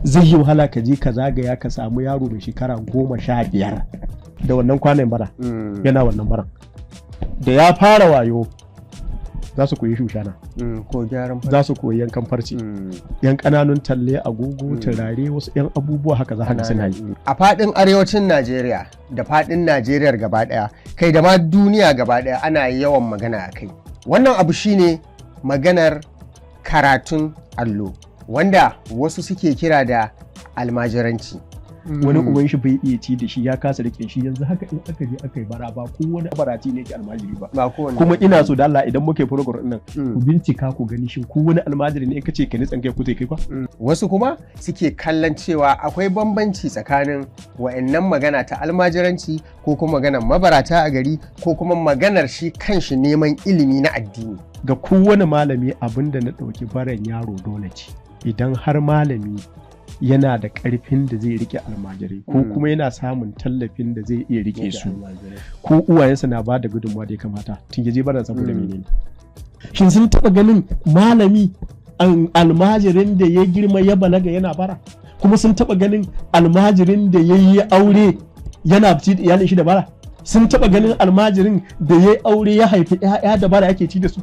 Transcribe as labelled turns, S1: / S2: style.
S1: Zai yi wahala ka je ka zagaya ka samu yaro mai shekara 15 da wannan kwanan bara yana wannan baran. Da ya fara wayo, za su koyi shushana,
S2: Ko gyaran
S1: za su koyi yankan farce, yan ƙananun talle, agogo, turare, wasu yan abubuwa haka za ka suna yi.
S2: A fadin arewacin Najeriya da fadin Najeriyar gaba daya, kai, da ma duniya gaba daya, ana yawan magana a kai. Wannan abu shine maganar karatun allo, wanda wasu suke kira da almajiranci.
S1: Wani uban shi bai iya ci da shi, ya kasa rike shi. Yanzu haka in aka je aka yi bara, ba ko wani baraci ne ke almajiri ba.
S2: Ba kowane.
S1: Kuma ina so da Allah, idan muka yi program din nan, ku bincika ku gani, shin ko wani almajiri ne in ka ce ka nitsan kai ku kai kwa?
S2: Wasu kuma suke kallon cewa akwai bambanci tsakanin wa'annan magana ta almajiranci ko kuma maganar mabarata a gari ko kuma maganar shi kanshi neman ilimi na addini.
S1: Ga kowane malami, abin da na ɗauki baran yaro dole ce. Idan har malami yana da ƙarfin da zai rike almajirai, ko kuma yana samun tallafin da zai iya rike su, ko uwayensa na ba da gudunmawa da ya kamata, tun ya je baran, saboda menene? Shin sun taɓa ganin malami almajirin da ya girma ya balaga yana bara? Kuma sun taɓa ganin almajirin da ya yi aure yana ci da iyalin shi da bara? Sun taɓa ganin almajirin da ya yi aure ya haifi 'ya'ya da bara yake ci da su?